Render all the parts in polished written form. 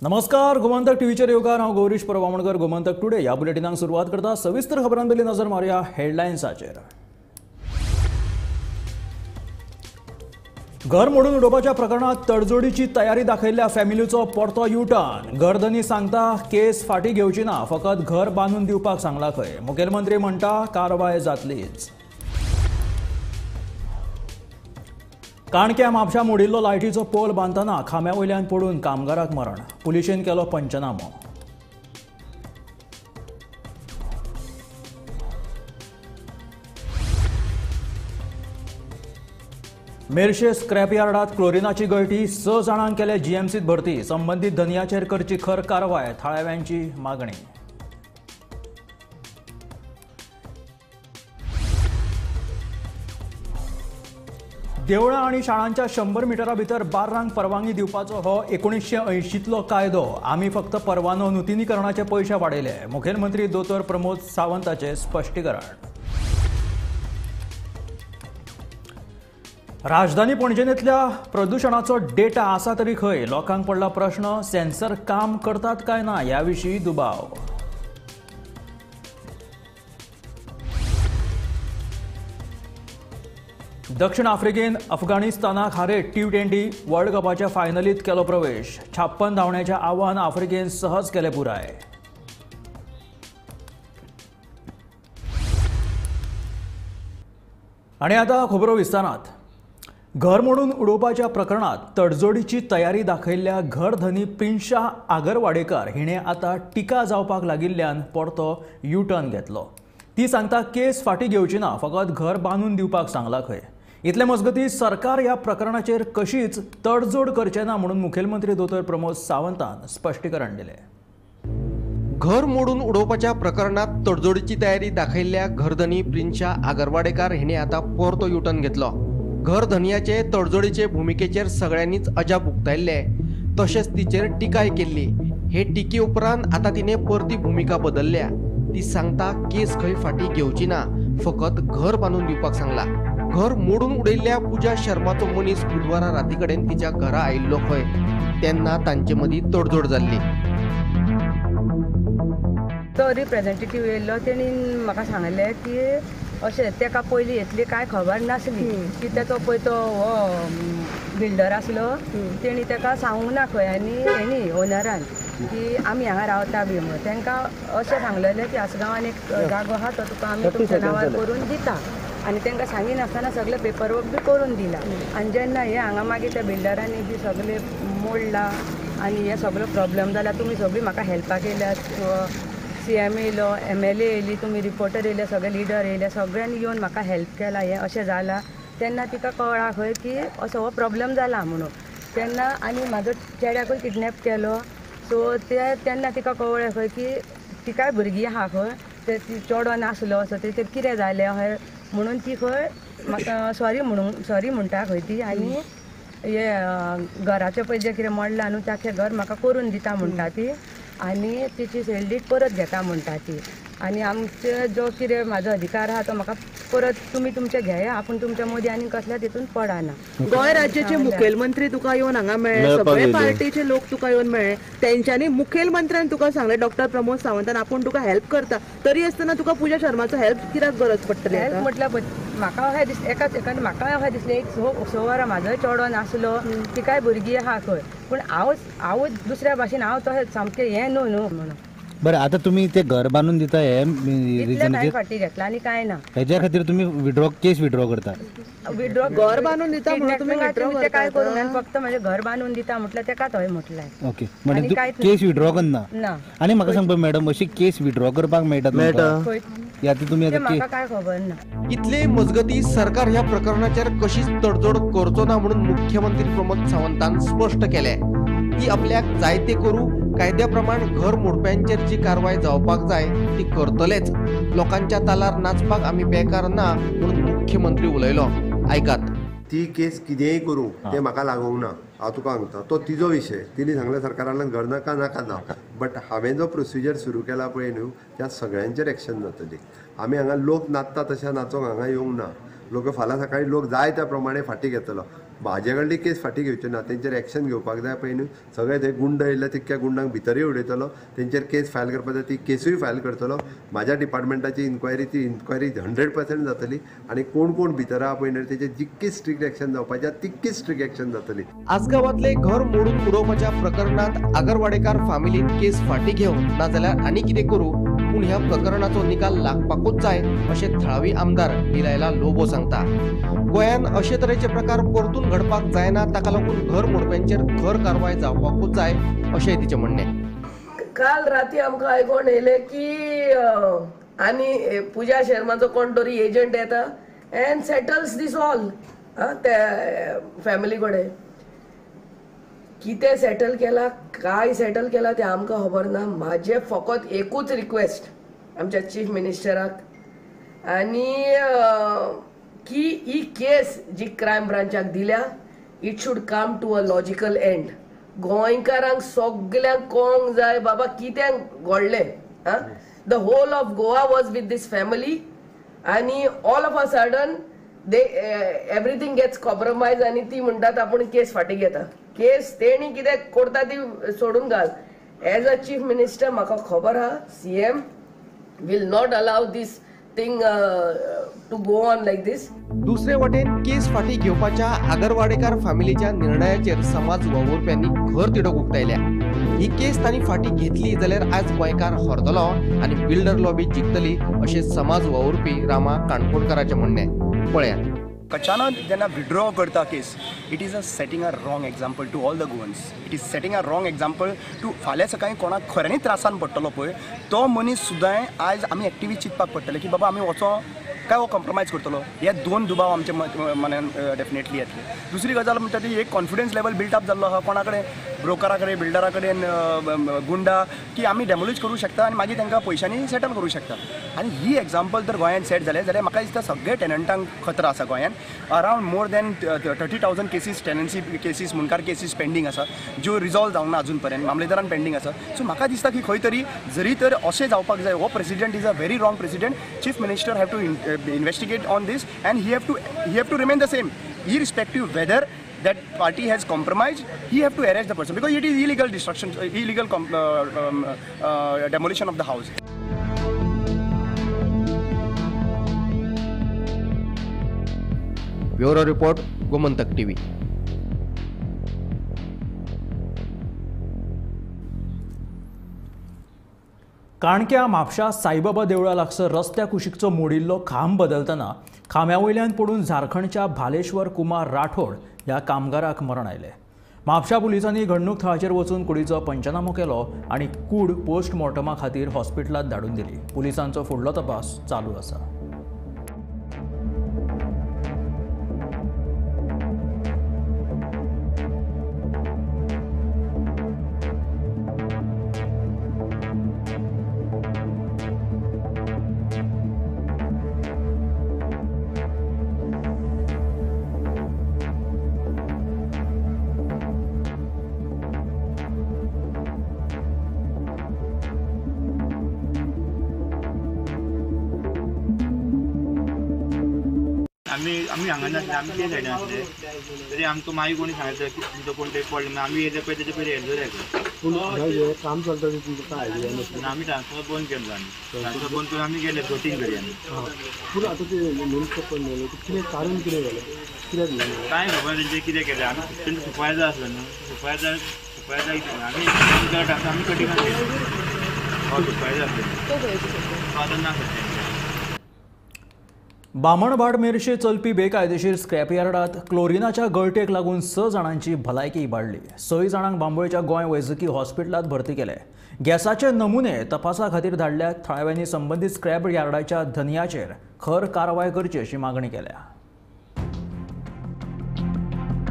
नमस्कार, गोमंतक टीव्हीचेर येवकार. हांव गौरीश परब आमोणकर. गोमंतक टुडे ह्या बुलेटिनाक सुरवात करता. सविस्तर खबरां पयलीं नजर मारुया हेडलायन्साचेर. घर मोडून उडोवपाच्या प्रकरणात तडजोडीची तयारी दाखयल्ल्या फॅमिलीचो परतो युटर्न. घरधनी सांगता केस फाटी घेवची ना, फकत घर बांदून दिवपाक सांगला खंय. मुखेलमंत्री म्हणटा कारवाय जातलीच. काणक्या म्हापशा मोडिल्लो लायटीचो पोल बांदतना खांब्या वयल्यान पडून कामगाराक मरण. पुलिशेन केलो पंचनामो. मेरशे स्क्रॅप यार्डात क्लोरिनाची गळटी, 6 जाणांक केले जीएमसीत भरती. संबंदीत धनयाचेर करची खर कारवाय, थळाव्यांची मागणी. देवळां आनी शाळांच्या 100 मिटरा भितर बार्रांक परवानगी दिवपाचो हो 1980तलो कायदो. आमी फक्त परवानो नुतनीकरणाचे पयशे वाडयले. मुखेलमंत्री दोतोर प्रमोद सावंताचे स्पश्टीकरण. राजधानी पणजेंतल्या प्रदुशणाचो डेटा आसा तरी खंय? लोकांक पडला प्रश्न, सेन्सर काम करतात काय ना ह्या विशीं दुबाव. दक्षिण आफ्रिकेन अफगाणिस्तानाक हारयत T20 world कपाच्या फायनलीत केलो प्रवेश. 56 धांवण्याचें आव्हान आफ्रिकेन सहज केलें पुराय. आनी आतां खबरो विस्तारात. घर मोडून उडोवपाच्या प्रकरणात तडजोडीची तयारी दाखयल्ल्या घरधनी प्रिन्शा आगरवाडेकर हिणें आतां टिका जावपाक लागिल्ल्यान परतो युटर्न घेतलो. ती सांगता केस फाटी घेवची ना, फकत घर बांदून दिवपाक सांगला खंय. इतले मजगती सरकार ह्या प्रकरणाचेर कशीच तडजोड करचे ना म्हणून मुखेलमंत्री दोतोर प्रमोद सावंतान स्पश्टीकरण दिलें. घर मोडून उडोवपाच्या प्रकरणात तडजोडीची तयारी दाखयल्ल्या घरधनी प्रिन्शा आगरवाडेकार हिणें आतां परतो युटर्न घेतलो. घरधनयाचे तडजोडीचे भुमिकेचेर सगळ्यांनीच अजाप उक्तायल्ले, तशेंच तिचेर टिकाय केल्ली. हे टिके उपरांत आतां तिणें परती भुमिका बदलल्या. ती सांगता केस खंय फाटी घेवची ना, फकत घर बांदून दिवपाक सांगला. घर मोडून उडयल्ल्या पूजा शर्माचो मनीस बुधवारा राती कडेन तिच्या घरा आयिल्लो खंय, तेन्ना तांचे मदीं तडजोड जाल्ली. तो रिप्रेझेंटेटीव येयल्लो, तेणी म्हाका सांगलें की अशें तेका पयलीं येतली कांय खबर नासली की तेचो पळय तो हो बिल्डर आसलो, तेणी तेका सांगूंक ना खंय आनी हेणी ओनरान की आमी हांगा रावता बी म्हणून. तांकां अशें सांगलेलें की आसगांवान एक जागो आहा तो तुका आमी तुमच्या नांवार करून दिता, आनी तांकां सांगिनासतना सगळें पेपर वर्क बी करून दिला. आनी जेन्ना हे हांगा मागीर त्या बिल्डरांनी बी सगळें मोडलां आनी हे सगळो प्रॉब्लम जाला, तुमी सगळीं म्हाका हेल्पाक येयल्यात, CM येयलो, MLA येयली, तुमी रिपोर्टर येयले, सगळे लिडर येयले, सगळ्यांनी येवन म्हाका हेल्प केला. हें अशें जालां तेन्ना तिका कळ्ळां खंय की असो हो प्रॉब्लम जाला म्हणून. तेन्ना आनी म्हाजो चेड्याकूय किडनॅप केलो, सो ते तेन्ना तिका कळ्ळें खंय की तिकाय भुरगीं आहा खंय, ते चेडो नासलो सो ते कितें जालें अशें म्हणून ती खंय म्हाका सॉरी म्हणून सॉरी म्हणटा खंय ती. आनी हे घराचें पळय जें कितें मोडलां न्हू तें घर म्हाका करून दिता म्हणटा ती, आनी तिची सेल डीड परत घेता म्हणटा ती. आनी आमचे जो कितें म्हाजो अधिकार आहा तो म्हाका परत तुमी तुमचे घेया, आपूण तुमच्या मदीं आनी कसल्या तितून पडना. गोंय राज्याचे मुखेलमंत्री तुका येवन हांगा मेळ्ळे, सगळे पार्टीचे लोक तुका येवन मेळ्ळे, तेंच्यांनी मुखेलमंत्र्यान तुका सांगलें डॉक्टर प्रमोद सावंतान आपूण तुका हेल्प करता, तरी आसतना तुका पूजा शर्माचो हेल्प कित्याक गरज पडटली? हेल्प म्हटल्यार म्हाका अशें दिसलें एकाच एका म्हाका अशें दिसलें एक 6 वरां म्हाजोय चेडो नासलो, तिकाय भुरगीं आहा खंय, पूण हांव दुसऱ्या भाशेन हांव तशें सामकें हें न्हू न्हू म्हणून. बरें, आतां तुमी ते घर बांदून दिता हे रिजनाचेर फाटी घेतला आनी कांय ना, हेज्या खातीर तुमी विड्रॉ केस विड्रॉ करता? विड्रॉ घर बांदून दिता म्हणून तुमी विड्रॉ ते काय करूंक ना, फक्त म्हजें घर बांदून दिता म्हटल्यार तेका थंय म्हटलें. ओके, म्हणजे केस विड्रॉ करना. आनी म्हाका सांगपा मॅडम, अशी केस विड्रॉ करपाक मेळटा तुमकां? तुमी म्हाका काय खबर ना. इतले मजगती सरकार ह्या प्रकरणाचेर कशीच तडजोड करचो ना म्हणून मुख्यमंत्री प्रमोद सावंतान स्पश्ट केलें. ती आपल्याक जायते करूं, कायद्या प्रमाण घर मोडप्यांचेर जी कारवाय जावपाक जाय ती करतलेच. लोकांच्या तालार नाचपाक आमी बेकार ना म्हणून मुख्यमंत्री उलयलो. आयकात. ती केस कितेंय करूं तें म्हाका लागूंक ना, हांव तुका सांगता तो तिजो विशय. तिणें सांगलें सरकारान घर नाका नाका ना, बट हांवें जो प्रोसिजर सुरू केला पळय न्हू त्या सगळ्यांचेर एक्शन जातली. आमी हांगा लोक नाचता तशें नाचोंक हांगा येवंक ना. लोक फाल्यां सकाळी लोक जाय त्या प्रमाणे फाटी घेतलो. म्हाजे कडली केस फाटीं घेवची ना, तेंचेर एक्शन घेवपाक जाय पळय न्हू. सगळे ते गुंड येयले तितक्या गुंडांक भितरूय उडयतलो, तेंचेर केस फायल करपाक जाय ती केसूय फायल करतलो. म्हाज्या डिपार्टमेंटाची इन्क्वायरी ती इन्क्वायरी 100% जातली आनी कोण कोण भितर आहा पळय न्हू तेचेर जितकी स्ट्रिक्ट एक्शन जावपाचें तितकी स्ट्रिक्ट एक्शन जातली. आसगांवांतले घर मोडून उडोवपाच्या प्रकरणांत आगरवाडेकार फामिलीन केस फाटीं घेवन नाजाल्यार आनी कितें करूं, पूण ह्या प्रकरणाचो निकाल लागपाकूच जाय अशें थळावी आमदार डिलायला लोबो सांगता. गोंयांत अशे तरेचे प्रकार परतून घडपाक जायना, ताका लागून घर मोडप्यांचेर खर कारवाय जावपाकूच जाय अशें तिचें म्हणणें. काल राती आमकां आयकोन येयलें की आनी पुजा शर्माचो कोण तरी एजंट येता एंड सेटल्स these all त्या फॅमिली कडेन. कितें सेटल केला काय सेटल केला तें आमकां खबर ना. म्हाजें फकत एकूच रिक्वेस्ट आमच्या चीफ मिनिस्टराक आनी की ही केस जी क्रायम ब्रांचाक दिल्या it should come to a logical end. गोंयकारांक सगल्यांक कळोंक जाय बाबा कितें घडलें. The whole of Goa was with this family आनी all of a sudden they everything gets compromise आनी ती म्हणटात आपूण केस फाटीं घेता. केस तेणी कितें करता ती सोडून घाल. एज अ चीफ मिनिस्टर म्हाका खबर आहा CM will not allow this thing to go on like this. दुसरे वटेन केस फाटीं घेवपाच्या आगरवाडेकार फॅमिलीच्या निर्णयाचेर समाज वावुरप्यांनी खर तिडक उक्तायल्या. ही केस तांणी फाटीं घेतली जाल्यार आज गोंयकार हरतलो आनी बिल्डर लॉबी जिखतली अशें समाज वावुरपी रामा काणकोणकाराचें म्हणणें. पळयात. कचाना जेन्ना विड्रॉ करता case, it is a setting a wrong example to all the Goans. It is setting a wrong example to फाल्यां सकाळीं कोणाक खऱ्यांनी त्रासान पडटलो पळय तो मनीस सुद्दां आयज आमी एक्टिवी चिंतपाक पडटलें की बाबा आमी वचो काय हो कॉम्प्रोमायज करतलो. हे दोन दुबाव आमच्या मनान डेफिनेटली येतले. दुसरी गजाल म्हणटा ती एक कॉन्फिडन्स लेवल बिल्टअप जाल्लो आहा कोणा कडेन, ब्रोकरा कडेन, बिल्डरा कडेन, गुंडा, की आमी डेमोलिश करूं शकता आनी मागीर तांकां पयशांनी सेटल करूं शकता. आनी ही एग्जाम्पल जर गोंयांत सेट जालें जाल्यार म्हाका दिसता सगळे टेनंटांक खतरा आसा गोंयांत. Around more than 30,000 cases tenancy cases मुंडकार cases pending आसा ज्यो रिजॉल्व जावंक ना अजून पर्यंत, मामलेदारान पेंडींग आसा. सो म्हाका दिसता की खंय तरी जरी तर अशें जावपाक जाय, हो president is a very wrong president. Chief minister have to investigate on this and he have to remain the same irrespective whether that party has compromised. He have to arrest the person because it is illegal destruction, illegal demolition of the house. Bureau report, Gomantak TV. काणक्या म्हापशा साईबाबा देवळा लागसर रस्त्या कुशीकचो मोडिल्लो खांब बदलतना खांब्या वयल्यान पडून झारखंडच्या भालेश्वर कुमार राठोड ह्या कामगाराक मरण आयलें. म्हापशा पुलिसांनी घडणूक थळाचेर वचून कुडीचो पंचनामो केलो आनी कूड पोस्टमॉर्टमा खातीर हॉस्पिटलांत धाडून दिली. पुलिसांचो फुडलो तपास चालू आसा. आमी हांगा नासले, आमी ते सायडीन आसले तरी आमकां मागीर कोणी सांगता की तुमचो कोण तरी पडलो म्हणून आमी येयले पळय तेजे पयलीं हें जालें. पूण हें काम चलता तें तुमकां कांय आयडिया नासली? आमी ट्रान्सफॉर्मर बंद केलो, आमी ट्रान्सफॉर्मर बंद करून आमी गेले बोटींग करी आमी. पूण आतां तें नेमकें पडलें कितें कारण कितें जालें, कित्याक जालें कांय खबर तेंचें कितें केलें. आमी तेंचो सुपरवायजर आसलो न्हू, सुपरवायजर कितें आमी गट आसा आमी कटिंगान गेले. हो सुपरवायजर आसलो तो आतां ना सद्या. बामणभाट मेरशे चलपी बेकायदेशीर स्क्रॅप यार्डात क्लोरिनाच्या गळटेक लागून 6 जाणांची भलायकी इबाडली. 6 जाणांक बांबोळच्या गोंय वैजकी हॉस्पिटलांत भरती केले. गॅसाचे नमुने तपासा खातीर धाडल्यात. थळाव्यांनी संबंदीत स्क्रॅप यार्डाच्या धनयाचेर खर कारवाय करची अशी मागणी केल्या.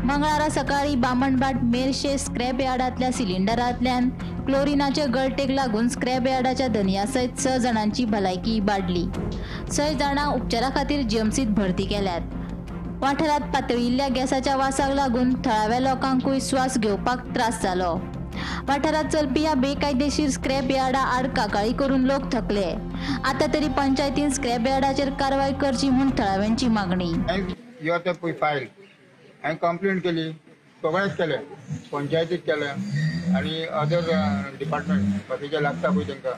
मंगळारा सकाळी बामणभाट मेरशे स्क्रॅप यार्डांतल्या सिलिंडरांतल्यान क्लोरिनाचे गळटेक लागून स्क्रॅप यार्डाच्या धनया सयत 6 जाणांची भलायकी इबाडली. 6 जाणांक उपचारा खातीर जीएमसीत भरती केल्यात. वाठारांत पातळिल्ल्या गॅसाच्या वासाक लागून थळाव्या लोकांकूय श्वास घेवपाक त्रास जालो. वाठारांत चलपी ह्या बेकायदेशीर स्क्रॅप यार्डा आड कागाळी करून लोक थकले. आतां तरी पंचायतीन स्क्रॅप यार्डाचेर कारवाय करची म्हूण थळाव्यांची मागणी. हांवें कंप्लेन केली, सगळेंच केलें, पंचायतीक केलें आनी अदर डिपार्टमेंट बाकीचे लागता पळय तांकां,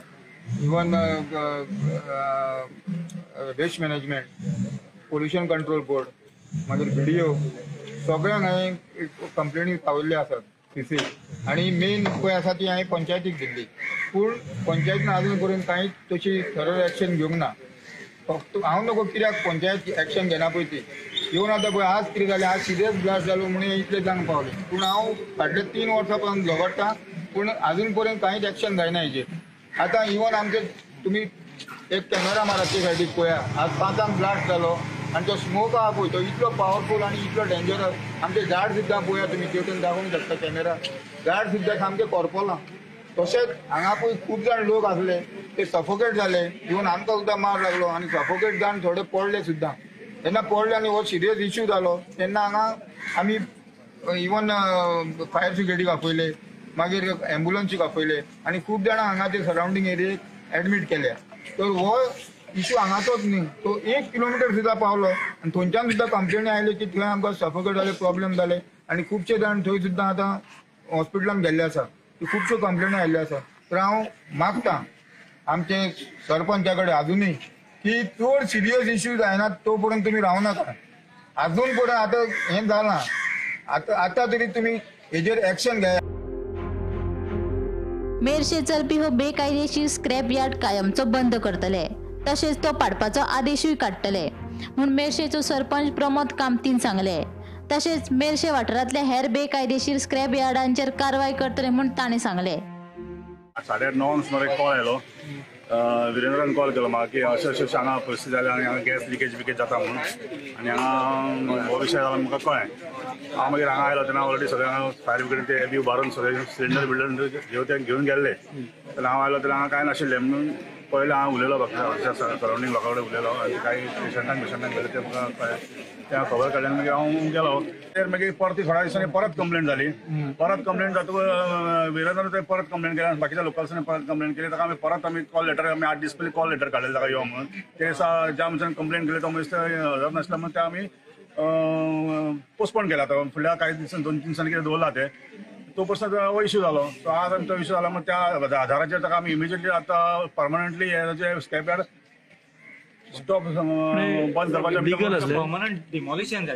even waste management, pollution control board, मागीर BDO, सगळ्यांक हांवें कंप्लेनी पावयल्ल्यो आसात सीसी. आनी मेन पळय आसा ती हांवें पंचायतीक दिल्ली, पूण पंचायतीन आजून पर्यंत कांयच तशी थरो एक्शन घेवंक ना. फक्त हांव नको कित्याक पंचायत एक्शन घेना पळय ती येवन आतां पळय आज कितें जालें, आज सिरियस ब्लास्ट जालो म्हणून इतले जावंक पावले. पूण हांव फाटले 3 वर्सां पासून झगडटा, पूण आजून पर्यंत कांयच एक्शन जायना हेजेर. आतां इवन आमचे तुमी एक कॅमेरा मारा ते सायडीक पळया, आज 5 ब्लास्ट जालो आनी तो स्मोक आहा पळय तो इतलो पावरफूल आनी इतलो डेंजरस. आमचे झाड सुद्दां पळया तुमी तेवटेन दाखोवंक शकता कॅमेरा, झाड सुद्दां सामकें करपलां. तशेंच हांगा पळय खूब जाण लोक आसले ते सफोकेट जाले, इवन आमकां सुद्दां मार लागलो आनी सफोकेट जावन थोडे पडले सुद्दां. तेन्ना पडले आनी हो सिरियस इश्यू जालो तेन्ना हांगा आमी इवन फायर ब्रिगेडीक आपयले, मागीर एम्बुलन्सीक आपयले आनी खूब जाणां हांगा ते सरावंडींग एरियेक एडमीट केल्या. तर हो इश्यू हांगाचोच न्ही, तो 1 किलोमिटर सुद्दां पावलो आनी थंयच्यान सुद्दां कंप्लेनी आयल्यो की थंय आमकां सफोकेट जाले, प्रॉब्लेम जाले आनी खुबशे जाण थंय सुद्दां आतां हॉस्पिटलान गेल्ले आसा, खुबश्यो कंप्लेनी आयिल्ल्यो आसा. तर हांव मागता आमचे सरपंचा कडेन आजुनूय की चड सिरियस इश्यू जायना तो पर्यंत तुमी रावं नाका. आजून पर्यंत आतां हें जालां, आतां आतां तरी तुमी हेजेर एक्शन घेया. मेरशे चलपी हो बेकायदेशीर स्क्रॅप यार्ड कायमचो बंद करतले, तशेंच तो पाडपाचो आदेशूय काडटले म्हूण मेरशेचो सरपंच प्रमोद कामतीन सांगले. तशेंच मेरशे वाठारांतल्या हेर बेकायदेशीर स्क्रॅप यार्डांचेर कारवाय करतले म्हूण ताणें सांगले. 9:30 सुमार एक कॉल आयलो, विरेंद्रान कॉल केलो म्हाका की अशें अशें हांगा परिस्थिती जाल्या आनी हांगा गॅस लिकेज बिकेज जाता म्हणून, आनी हांगा हो विशय जाला म्हाका कळ्ळें. हांव मागीर हांगा आयलो तेन्ना ऑलरेडी सगळें हांगा फायर ब्रिगेड ते बी उबारून सगळे सिलिंडर बिल्डर घेवन ते घेवन गेल्ले. तेन्ना हांव आयलो तेन्ना हांगा कांय नाशिल्लें म्हणून पयलें हांव उलयलो, बाकी सरावंडींग लोकां कडेन उलयलो आनी कांय पेशंटांक बिशंटांक गेले ते म्हाका कळ्ळें, तें खबर काडली आनी मागीर हांव गेलो. तर मागीर परती थोड्या दिसांनी परत कंप्लेन जाली, परत कंप्लेन जातकच विरेंद्रान थंय परत कंप्लेन केली आनी बाकीच्या लोकल्सांनी परत कंप्लेन केली. ताका आमी परत आमी कॉल लेटर आमी 8 दीस पयलीं कॉल लेटर काडलें ताका यो म्हणून. ते दिसा ज्या मनशान कंप्लेन केली तो मनीस हजर नासलो म्हणून ते आमी पोस्टपोन केला. आतां फुडल्या कांय दिसांनी 2-3 दिसांनी कितें दवरला ते तो प्रश्न हो इश्यू जालो. सो आज आमी तो इश्यू जाला म्हणून त्या आधाराचेर ताका आमी इमिजिएटली आतां परमनंटली हे स्क्रॅप यार्ड स्टॉप बंद करपाचें.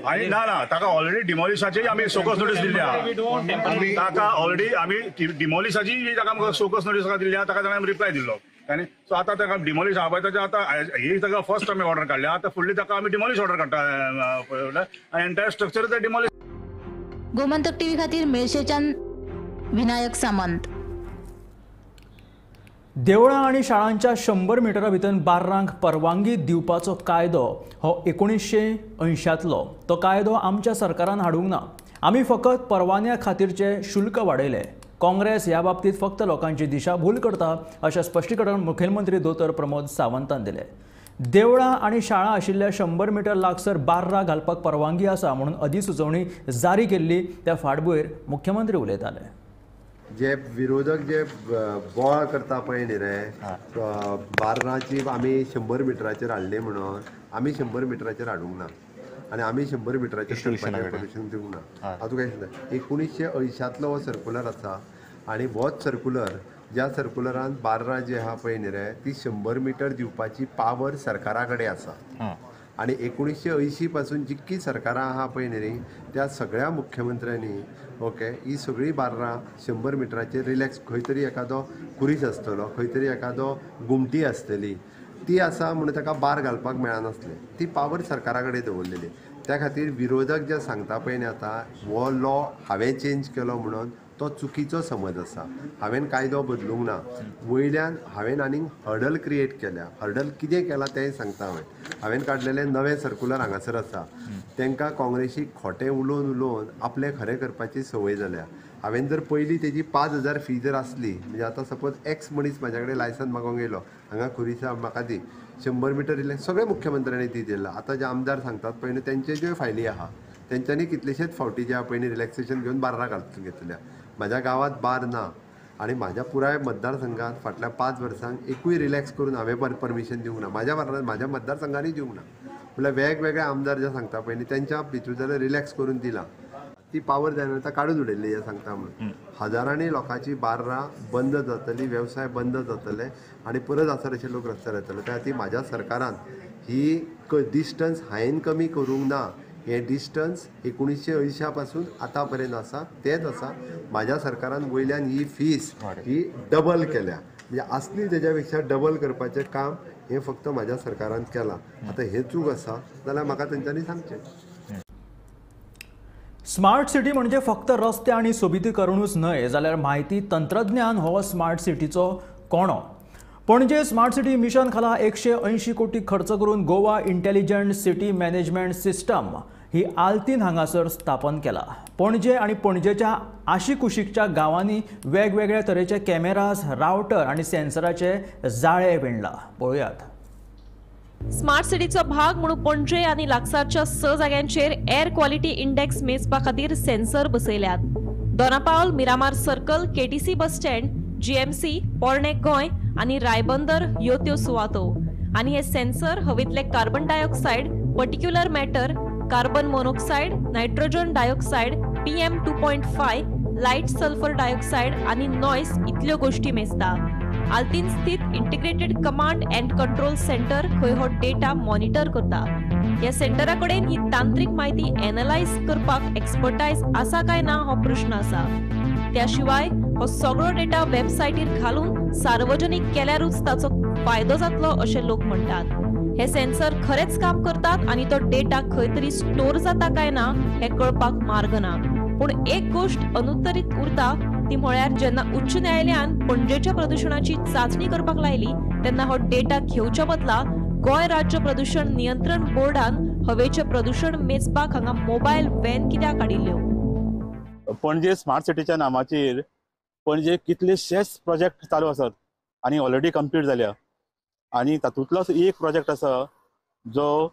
आनी ना ना ताका ऑलरेडी डिमॉलिशाची आमी शोकॉज नोटीस दिल्ली आहा, ताका ऑलरेडी आमी डिमॉलिशाची ताका शोकॉज नोटीस दिल्ली आहा, ताका ताणें आमी रिप्लाय दिल्लो. आनी सो आतां ताका डिमॉलिश आहा पळय ताच्या आतां ही ताका फर्स्ट आमी ऑर्डर काडल्या, आतां फुडली ताका आमी डिमॉलिश ऑर्डर काडटा आनी एंटायर स्ट्रक्चर ते डिमॉलिश. गोमंतक टीव्ही खातीर मेरशेच्यान विनायक सामंत. देवळां आनी शाळांच्या 100 मिटरा भितर बार्रांक परवानगी दिवपाचो कायदो हो 1980तलो. तो कायदो आमच्या सरकारान हाडूंक ना, आमी फकत परवान्या खातीरचे शुल्क वाडयले. काँग्रेस ह्या बाबतींत फक्त लोकांची दिशाभूल करता अशें स्पश्टीकरण मुखेलमंत्री दोतोर प्रमोद सावंतान दिलें. देवळां आनी शाळा आशिल्ल्या 100 मिटर लागसर बार्रां घालपाक परवानगी आसा म्हणून अधिसुचोवणी जारी केल्ली त्या फाटभुंयेर मुख्यमंत्री उलयताले. जे विरोधक जे बोवाळ करता पळय न्ही रे, बार्रांची आमी 100 मिटराचेर हाडली म्हणून आमी 100 मिटराचेर हाडूंक ना आनी आमी 100 मिटराचेर परमिशन दिवंक ना. हांव तुका सांगता 1980तलो हो सर्कुलर आसा आनी होच सर्कुलर ज्या सर्कुलरान बार्रां जी आहा पळय न्ही रे ती 100 मिटर दिवपाची पावर सरकारा कडेन आसा. आनी 1980 पासून जितकी सरकारां आहा पळय न्ही रे त्या सगळ्या मुख्यमंत्र्यांनी ओके ही सगळीं बार्रां 100 मिटराचेर रिलॅक्स, खंय तरी एखादो कुरीस आसतलो, खंय तरी एखादो गुमटी आसतली, ती आसा म्हणून ताका बार घालपाक मेळनासलें, ती पावर सरकारा कडेन दवरलेली. त्या खातीर विरोधक जे सांगता पळय न्ही आतां हो लॉ हांवें चेंज केलो म्हणून तो चुकीचो समज आसा. हांवें कायदो बदलूंक ना, वयल्यान हांवें आनीक हर्डल क्रिएट केल्या. हर्डल कितें केलां तेंय सांगता हांवें. हांवें काडलेलें नवें सर्कुलर हांगासर आसा, तांकां काँग्रेसीक खोटें उलोवन उलोवन आपलें खरें करपाची संवय जाल्या. हांवें जर पयलीं तेजी 5000 फी जर आसली, म्हणजे आतां सपोज एक्स मनीस म्हाज्या कडेन लायसन मागोंक येयलो, हांगा खुरीसा म्हाका दी 100 मिटर इल्लें, सगळे मुख्यमंत्र्यांनी ती दिला. आतां जे आमदार सांगतात पळय न्हू तेंचे ज्यो फायली आहा तेंच्यांनी कितलेशेच फावटी जे आहा पळय न्ही रिलॅक्सेशन घेवन बार्रां घालून घेतल्या. म्हाज्या गांवांत बार ना आनी म्हाज्या पुराय मतदारसंघात फाटल्या 5 वर्सांक एकूय रिलॅक्स करून हांवें परमिशन दिवंक ना. म्हाज्या मतदारसंघानूय दिवंक ना. म्हणल्यार वेगवेगळे आमदार जे सांगता पळय न्ही तेंच्या भितूर जाल्यार रिलॅक्स करून दिलां. ती पावर जायना आतां काडून उडयल्ली हें सांगता म्हणून हजारांनी लोकांची बार्रां बंद जातली, वेवसाय बंद जातले आनी परत आसा अशे लोक रस्त्यार येतले. त्या खातीर म्हाज्या सरकारान ही डिस्टन्स हांवें कमी करूंक ना. हें डिस्टन्स 1980 पासून आतां पर्यंत आसा तेंच आसा. म्हाज्या सरकारान वयल्यान ही फीस ही डबल केल्या, म्हणजे आसली तेज्या पेक्षा डबल करपाचें काम हें फक्त म्हाज्या सरकारान केलां. आतां हें चूक आसा जाल्यार म्हाका तेंच्यांनी सांगचें. स्मार्ट सिटी म्हणजे फक्त रस्ते आनी सोबितीकरणूच न्हय जाल्यार म्हायती तंत्रज्ञान हो स्मार्ट सिटीचो कोणो. पणजे स्मार्ट सिटी मिशन खाला 180 कोटी खर्च करून Goa intelligent city management system ही आल्तीन हांगासर स्थापन केला. पणजे आनी पणजेच्या आशिकुशीकच्या गांवांनी वेगवेगळ्या तरेचे कॅमेराज, रावटर आनी सेन्सराचे जाळे विणला. पळोवयात. स्मार्ट सिटीचो भाग म्हणून पणजे आनी लागसारच्या 6 जाग्यांचेर एअर क्वालिटी इंडेक्स मेजपा खातीर sensor बसयल्यात. Dona Paula, Miramar circle, KTC bus stand, GMC, पोरणे गोंय आनी रायबंदर ह्यो त्यो सुवातो. आनी हे sensor हवेंतले carbon dioxide, particulate matter, carbon monoxide, nitrogen dioxide, PM 2.5, light sulphur dioxide आनी नॉयस इतल्यो गोष्टी मेजता. आल्तीन स्थित integrated command and control centre खंय हो डेटा मॉनिटर करता. ह्या सेंटरा कडेन ही तांत्रीक म्हायती एनलायज करपाक एक्सपर्टायज आसा काय ना हो प्रश्न आसा. त्या शिवाय हो सगळो डेटा वेबसायटीर घालून सार्वजनीक केल्यारूच ताचो फायदो जातलो अशें लोक म्हणटात. हे सेन्सर खरेंच काम करतात आनी तो डेटा खंय तरी स्टोर जाता काय ना हें कळपाक मार्ग ना. पूण एक गोष्ट अनुत्तरीत उरता ती म्हळ्यार जेन्ना उच्च न्यायालयान पणजेच्या प्रदुशणाची चांचणी करपाक लायली तेन्ना हो डेटा घेवच्या बदला गोंय राज्य प्रदुशण नियंत्रण बोर्डान हवेचें प्रदुशण मेजपाक हांगा मोबायल व्हॅन कित्याक काडिल्ल्यो. पणजे स्मार्ट सिटीच्या नामाचेर पणजे कितलेशेच प्रोजेक्ट चालू आसात आनी ऑलरेडी कंप्लीट जाल्या आनी तातूंतलोच एक प्रोजेक्ट आसा जो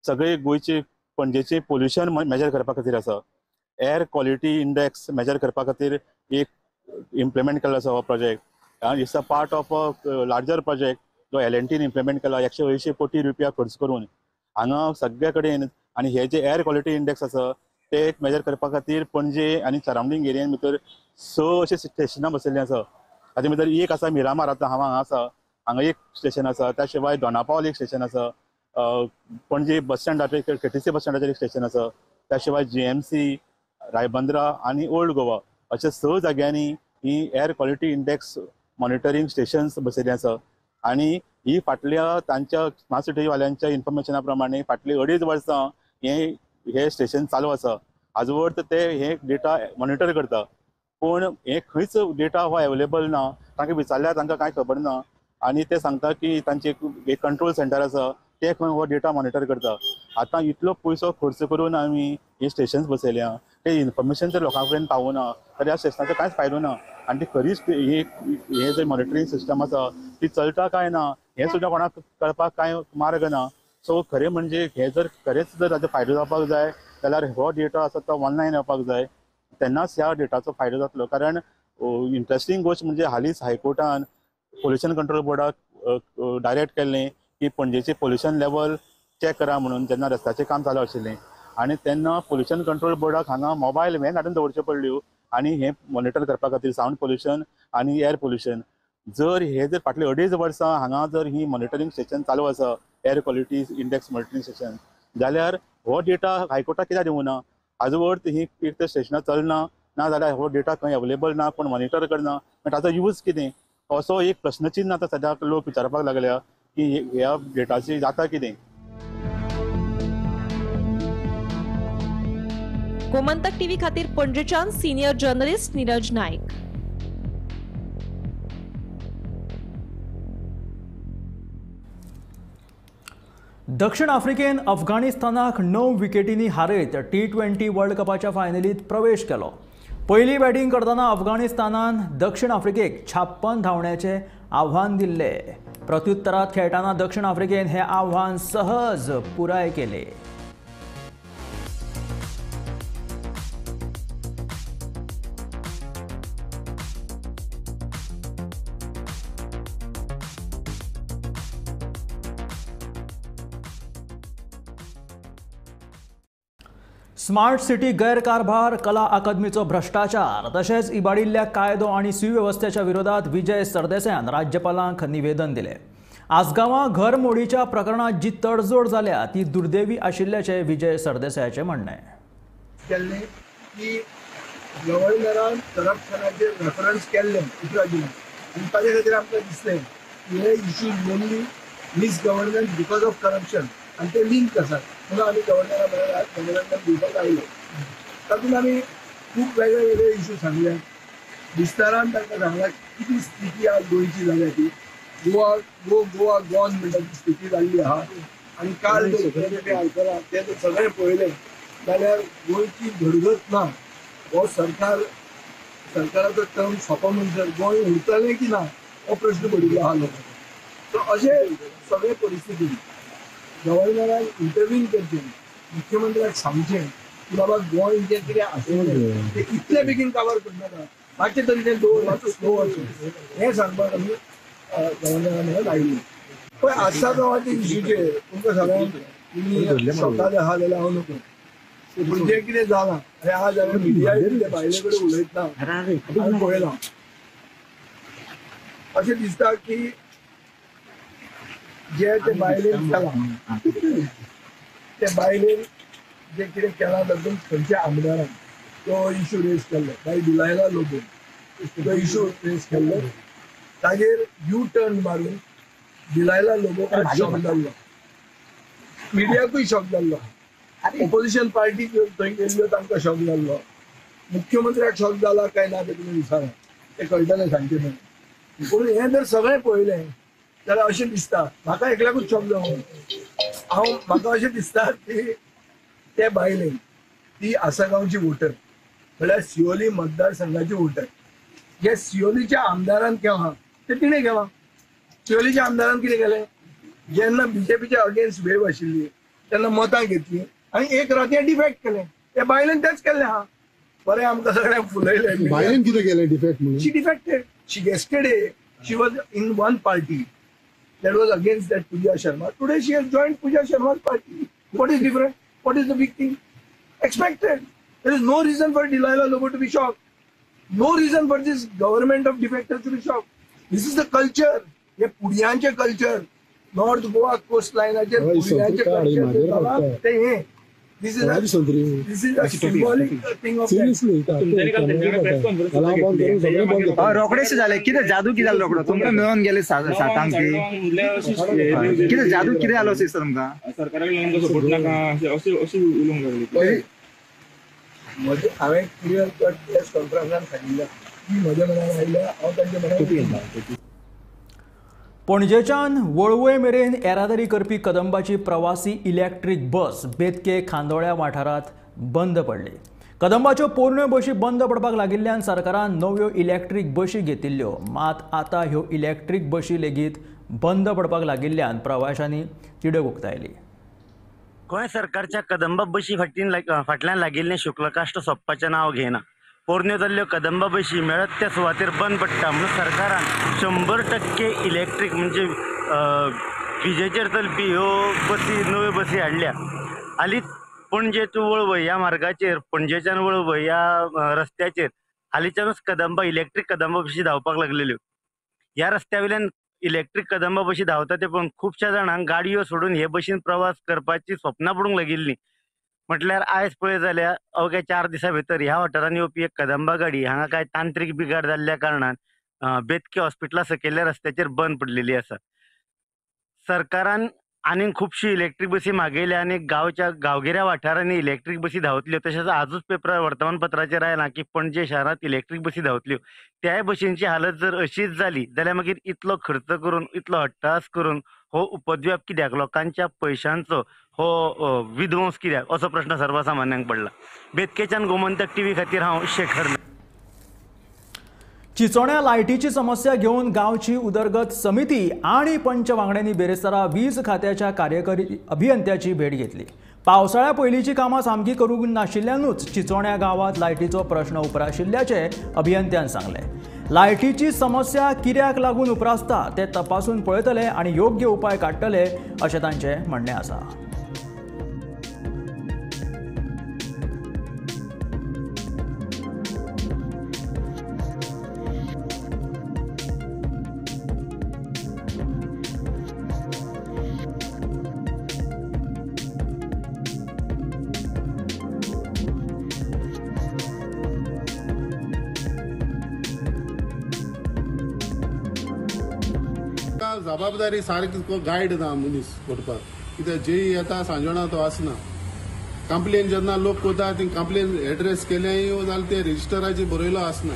सगळे गोंयचे पणजेचे पोल्युशन मेजर करपा खातीर आसा. एअर क्वॉलिटी इंडेक्स मेजर करपा खातीर एक इम्प्लिमेंट केल्लो आसा हो प्रोजेक्ट. आनी it's a part of a larger project जो एल&टीन इम्प्लिमेंट केला 180 कोटी रुपया खर्च करून हांगा सगळे कडेन. आनी हे जे एअर क्वॉलिटी इंडेक्स आसा ते एक मेजर करपा खातीर पणजे आनी सरावंडींग एरियान भितर 6 अशे स्टेशनां बसयल्लीं आसा. ताचे भितर एक आसा मिरामार, आतां हांव हांगा आसा हांगा एक स्टेशन आसा, त्या शिवाय दोनापावल एक स्टेशन आसा, पणजे बस स्टँडाचेर केटीसी बस स्टँडाचेर एक स्टेशन आसा, त्या शिवाय जीएमसी, रायबंद्रा आनी ओल्ड गोवा अशा 6 जाग्यांनी ही air quality index monitoring stations बसयल्लीं आसा. आनी ही फाटल्या तांच्या स्मार्ट सिटीवाल्यांच्या इन्फॉर्मेशना प्रमाणे फाटली 2.5 वर्सां हे स्टेशन चालू आसा. आजवर ते हे डेटा मॉनिटर करता पूण हे खंयच डेटा हो अवेलेबल ना. तांकां विचारल्यार तांकां कांय खबर ना आनी ते सांगता की तांचे एक कंट्रोल सेंटर आसा ते खंय हो डेटा मॉनिटर करता. आतां इतलो पयसो खर्च करून आमी हे स्टेशन्स बसयल्या ते इन्फॉर्मेशन जर लोकां कडेन पावना तर ह्या स्टेशनाचो कांयच फायदो ना. आनी ती खरीच हे जे मॉनिटरींग सिस्टम आसा ती चलता काय ना हें सुद्दां कोणाक कळपाक कांय मार्ग ना. सो खरें म्हणजे हे जर खरेंच जर ताचो फायदो जावपाक जाय जाल्यार हो डेटा आसा तो ऑनलायन येवपाक जाय तेन्नाच ह्या डेटाचो फायदो जातलो. कारण इंट्रस्टींग गोश्ट म्हणजे हालींच हायकोर्टान पोल्युशन कंट्रोल बोर्डाक डायरेक्ट केल्लें की पणजेचें पोल्युशन लेवल चॅक करा म्हणून जेन्ना रस्त्याचें काम चालू आशिल्लें आनी तेन्ना पोल्युशन कंट्रोल बोर्डाक हांगा मोबायल व्हॅन हाडून दवरच्यो पडल्यो आनी हें मॉनिटर करपा खातीर सावंड पोल्युशन आनी एअर पोल्युशन. जर हे जर फाटले 2.5 वर्सां हांगा जर ही मॉनिटरींग स्टेशन चालू आसा air quality index monitoring station जाल्यार हो डेटा हायकोर्टाक कित्याक दिवना? आजवर ही एक तर स्टेशनां चलना ना जाल्यार हो डेटा खंय अवेलेबल ना, कोण मॉनिटर करना, ताचो यूज कितें असो एक प्रश्नचिन्ह आतां सद्याक लोक विचारपाक लागल्या की ह्या डेटाची जाता कितें. गोमंतक टीव्ही खातीर पणजेच्यान सिनियर जर्नलिस्ट नीरज नायक. दक्षिण आफ्रिकेन अफगाणिस्तानाक 9 विकेटींनी हारयत T20 world कपाच्या फायनलीत प्रवेश केलो. पयली बॅटींग करतना अफगाणिस्तानान दक्षिण आफ्रिकेक 56 धांवड्याचे आव्हान दिल्ले. प्रत्युत्तरात खेळटना दक्षिण आफ्रिकेन हे आव्हान सहज पुराय केले. स्मार्ट सिटी गैरकारभार, कला अकादमीचो भ्रष्टाचार तशेंच इबाडिल्ल्या कायदो आनी सुवेवस्थेच्या विरोधात विजय सरदेसायान राज्यपालांक निवेदन दिलें. आसगांवां घर मोडीच्या प्रकरणात जी तडजोड जाल्या ती दुर्दैवी आशिल्ल्याचें विजय सरदेसायाचें म्हणणें. केल्लें की गव्हर्नरान करप्शनाचेर रेफरन्स केल्लें 11 जुलय आनी ताजे खातीर आमकां दिसलें की हे issues only misgovernance because of corruption आनी ते लिंक आसात म्हणून आमी गव्हर्नरा मेळ्ळ्यार गव्हर्नरान दिवपाक आयले. तातूंत आमी खूब वेगळे वेगळे इश्यू सांगले, विस्तारान तांकां सांगला कितें स्थिती आज गोंयची जाल्या ती, गोवा गो गोवा गॉन म्हणटा ती स्थिती जाल्ली आहा. आनी काल जें आयकलां तें जर सगळें पळयलें जाल्यार गोंयची घडगत ना. हो सरकार सरकाराचो टर्म सोंपो म्हणसर गोंय उरतलें की ना हो प्रश्न पडिल्लो आहा लोकांक. सो अशे सगळे परिस्थितीन गव्हर्नरान इंटरव्हीन करचें, मुख्यमंत्र्याक सांगचें की बाबा गोंय जें कितें आशिल्लें तें इतले बेगीन काबार करनाका, मातशें तरी तें दवर, मातसो स्लो वचूं, हें सांगपाक आमी गव्हर्नरा मेरेन आयिल्ले. पळय आसा गांवाच्या इश्यूचेर तुमकां सगळ्यांक तुमी शॉकार आहा जाल्यार हांव नको, पूण जें कितें जालां आनी आज हांवें मिडिया बायले कडेन उलयतना हांवें पळयलां, अशें दिसता की जे ते बायलेन केलां ते बायलेन जें कितें केलां तातूंत खंयच्या आमदारान तो इशू रेज केल्लो, बाय डिलायला लोबो तो इशू रेज केल्लो, ताजेर यू टर्न मारून डिलायला लोबोक शॉक जाल्लो, मिडियाकूय शॉक जाल्लो, ओपोजिशन पार्टी थंय गेल्ल्यो तांकां शॉक जाल्लो, मुख्यमंत्र्याक शॉक जाला काय ना तें तुमी विचारा, तें कळटलें सांगचें न्हय. पूण हें जर सगळें पळयलें जाल्यार अशें दिसता म्हाका एकल्याकूच शॉक जावं, हांव म्हाका अशें दिसता की ते बायलेन ती आसागांवची वोटर म्हळ्यार सियोली मतदारसंघाची वोटर, जे सियोलीच्या आमदारान केलां तें तिणें केलां. सियोलीच्या आमदारान कितें केलें, जेन्ना बीजेपीच्या अगेन्स्ट वेव आशिल्ली तेन्ना मतां घेतली आनी एक रातयां डिफेक्ट केलें, ते बायलेन तेंच केल्लें आहा. बरें आमकां सगळ्यांक फुलयलें. बायलेन कितें केलें डिफेक्ट म्हणून? She defected, she yesterday she was in one party that was against that Pooja Sharma. Today she has joined Pooja Sharma's party. What is different? What is the big thing? Expected. There is no reason for Delilah Lobo to be shocked. No reason for this government of defectors to be shocked. This is the culture. हे पुडियांचे culture. North Goa coast लायनाचेर पुडियांचे culture ते हे. This is a symbolic thing of that. रोखडेच जालें कितें जादू कितें जालो रोखडो तुमकां मेळोन गेले सातांक कितें जादू कितें जालो अशें दिसता तुमकां? सरकाराक आमकां सपोर्ट नाका अशें अशें उलोवंक लागले. म्हजें हांवें क्लियर कट प्रेस कॉन्फरन्सान सांगिल्लें की म्हज्या मनान आयिल्लें हांव तांच्या मनान. पणजेच्यान वळवय मेरेन येरादारी करपी कदंबाची प्रवासी इलेक्ट्रीक बस बेतके खांदोळ्या वाठारांत बंद पडली. कदंबाच्यो पोरण्यो बशी बंद पडपाक लागिल्ल्यान सरकारान नव्यो इलेक्ट्रीक बशी घेतिल्ल्यो, मात आतां ह्यो इलेक्ट्रीक बशी लेगीत बंद पडपाक लागिल्ल्यान प्रवाशांनी तिडक उक्तायली. गोंय सरकारच्या कदंबा बशी फाटल्यान लागिल्लें शुक्लकाश्ट सोंपपाचें नांव घेना. पोरण्यो जाल्ल्यो कदंबा बशी मेळत त्या सुवातेर बंद पडटा म्हणून सरकारान 100% इलेक्ट्रीक म्हणजे विजेचेर चलपी ह्यो बसी नव्यो बसी हाडल्या. हालींच पणजे टू वळवय ह्या मार्गाचेर, पणजेच्यान वळवय ह्या रस्त्याचेर हालींच्यानूच कदंबा इलेक्ट्रीक कदंबा बशी धांवपाक लागलेल्यो. ह्या रस्त्या वयल्यान इलेक्ट्रीक कदंबा बशी धांवता ते पळोवन खुबश्या जाणांक गाडयो सोडून हे बशीन प्रवास करपाची स्वप्नां पडूंक लागिल्लीं. म्हटल्यार आयज पळय जाल्यार अवघ्या 4 दिसां भितर ह्या वाठारांत येवपी एक कदंबा गाडी हांगा कांय तांत्रीक बिघाड जाल्ल्या कारणान बेतके हॉस्पिटला सकयल्ल्या रस्त्याचेर बंद पडलेली आसा. सरकारान आनीक खुबशी इलेक्ट्रीक बसी मागयल्या आनी गांवच्या गांवगिऱ्या वाठारांनी इलेक्ट्रीक बसी धांवतल्यो. तशेंच आजूच पेपरार वर्तमानपत्राचेर आयलां की पणजे शारांत इलेक्ट्रीक बसी धांवतल्यो. त्याय बशींची हालत जर अशीच जाली जाल्यार मागीर इतलो खर्च करून इतलो हट्टास करून हो उपद्व्याप कित्याक, लोकांच्या पयशांचो हो विध्वंस कित्याक असो प्रश्न सर्वसामान्यांक पडला. बेतकेच्यान गोमंतक टीव्ही खातीर हांव शेखर. चिचोण्या लायटीची समस्या घेवन गांवची उदरगत समिती आनी पंच वांगड्यांनी बेरेस्तारा वीज खात्याच्या कार्यकारी अभियंत्याची भेट घेतली. पावसाळ्या पयलींची कामां सामकी करूंक नाशिल्ल्यानूच चिचोण्या गांवांत लायटीचो प्रश्न उप्राशिल्ल्याचें अभियंत्यान सांगलें. लायटीची समस्या कित्याक लागून उप्रासता तें तपासून पळयतले आनी योग्य उपाय काडटले अशें तांचें म्हणणें आसा. जबाबदारी सारकी गायड ना मनीस करपाक, कित्याक जेई येता सांजोणा तो आसना. कंप्लेन जेन्ना लोक करता ती कंप्लेन एड्रेस केल्याय जाल्यार ते रजिस्टराचेर बरयलो आसना.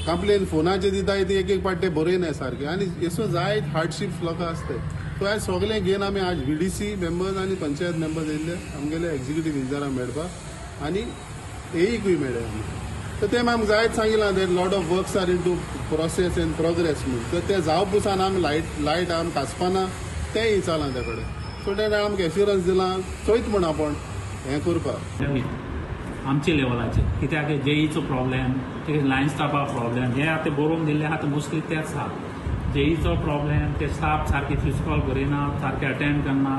कंप्लेन फोनाचेर दिता ती एक एक पाट ते बरयनाय सारके आनी हेसो जायत हार्डशिप्स लोकां आसताय. सो आयज सगळें घेवन आमी आज व्हीडीसी मेंबर्स आनी पंचायत मेंबर्स येयल्ले आमगेले एक्झिक्युटीव इंजिनियराक मेळपाक आनी एईकूय मेळ्ळे आमी. तर ते आमकां जायत सांगिलां that lot of works are into process and progress म्हूण. तर ते जावप पुसान आमी लायट आमकां कासपाना तें विचारलां त्या कडेन. सो तेणें आमकां एश्युरन्स दिलां चोयत म्हूण आपूण हें करपाक. आमचे लेवलाचेर कित्याक जेईचो प्रॉब्लेम, लायन स्टाफा प्रॉब्लेम, हे आतां बरोवन दिल्ले आहा मोस्टली तेच आहा. जेईचो प्रॉब्लेम, ते स्टाफ सारके फिस्कॉल बरयना, सारके अटेंड करना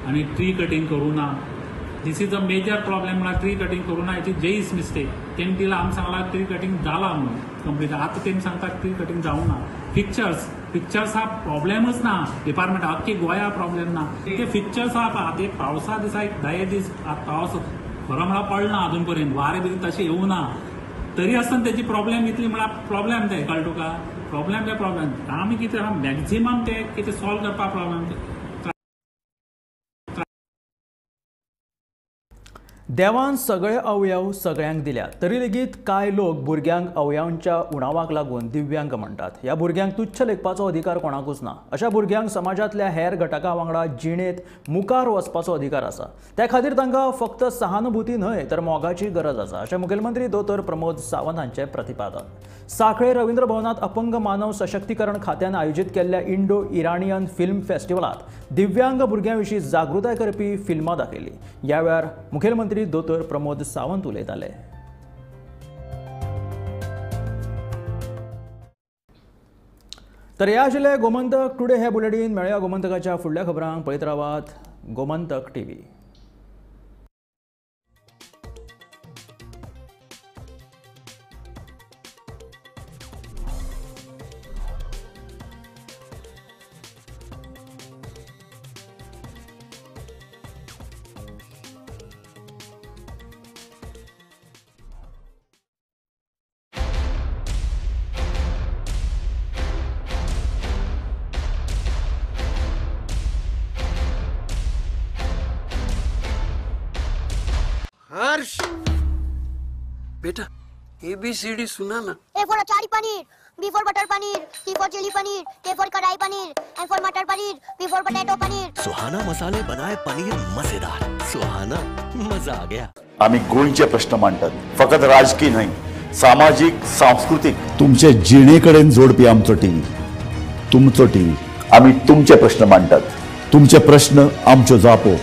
आनी ट्री कटींग करूं ना. This is a major problem. म्हळ्यार ट्री कटींग करूं ना, it is जेईस मिस्टेक. तेणी दिला आमी सांगला ट्री कटींग जाला म्हणून कंप्लीट, आतां तेमी सांगता ट्री कटींग जावं ना. फिक्चर्स हा प्रॉब्लेमच ना डिपार्टमेंट आख्खे गोंया प्रॉब्लेम ना. ते फिक्चर्स आहा आतां पावसा दिसा एक 10 दीस पावस खरो म्हळ्यार पडना अजून पर्यंत, वारें बी तशें येवना, तरी आसतना तेजी प्रॉब्लेम इतली म्हळ्यार प्रॉब्लेम ते कळटा तुका, प्रॉब्लेम ते प्रॉब्लेम. आमी कितें मॅक्झिमम ते कितें सॉल्व करपाक प्रॉब्लेम. देवान सगळे अवयव सगळ्यांक दिल्यात तरी लेगीत कांय लोक भुरग्यांक अवयवांच्या उणावाक लागून दिव्यांग म्हणटात. ह्या भुरग्यांक तुच्छ लेखपाचो अधिकार कोणाकूच ना. अशा भुरग्यांक समाजांतल्या हेर घटकां वांगडा जिणेंत मुखार वचपाचो अधिकार आसा. त्या खातीर तांकां फक्त सहानुभूती न्हय तर मोगाची गरज आसा, अशें मुखेलमंत्री दोतोर प्रमोद सावंत हांचें प्रतिपादन. सांखळे रवींद्र भवनांत अपंग मानव सशक्तीकरण खात्यान आयोजीत केल्ल्या इंडो इराणियन फिल्म फेस्टिवलांत दिव्यांग भुरग्यां विशीं जागृताय करपी फिल्मां दाखयलीं. ह्या वेळार मुखेलमंत्री दोतोर प्रमोद सावंत उलयताले. तर ह्या आशिल्लें गोमंतक टुडे हे बुलेटीन. मेळया गोमंतकाच्या फुडल्या खबरांक. पळयत रावात गोमंतक टीव्ही. हर्ष बेटा ABCD सुना ना। A for achari paneer, B for butter paneer, C for chilli paneer, K for kadai paneer, M for matar paneer, P for potato paneer. Suhana मसाले बनाए पनीर मजेदार, सुहाना मजा आ गया। आम्ही गोंयचे प्रश्न मांडतात, फकत राजकीय न्हय, सामाजिक सांस्कृतिक तुमचे जिणेकडेन जोडपी आमचो टीव्ही, तुमचो टीव्ही। आम्ही तुमचे प्रश्न मांडतात, तुमचे प्रश्न आमच्यो जापो,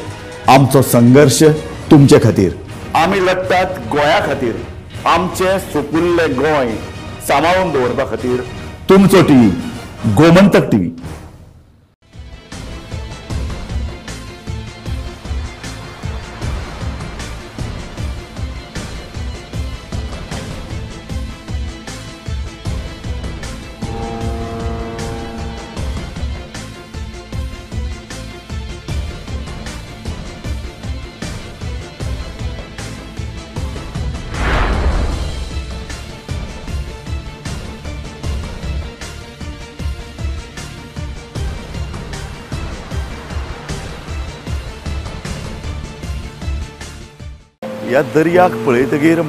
आमचो संघर्ष तुमचे खातीर। आमी लढतात गोंया खातीर, आमचे सुपुल्ले गोंय सांबाळून दवरपा खातीर। तुमचो टीव्ही, गोमंतक टीव्ही। ह्या दर्याक पळयतगीर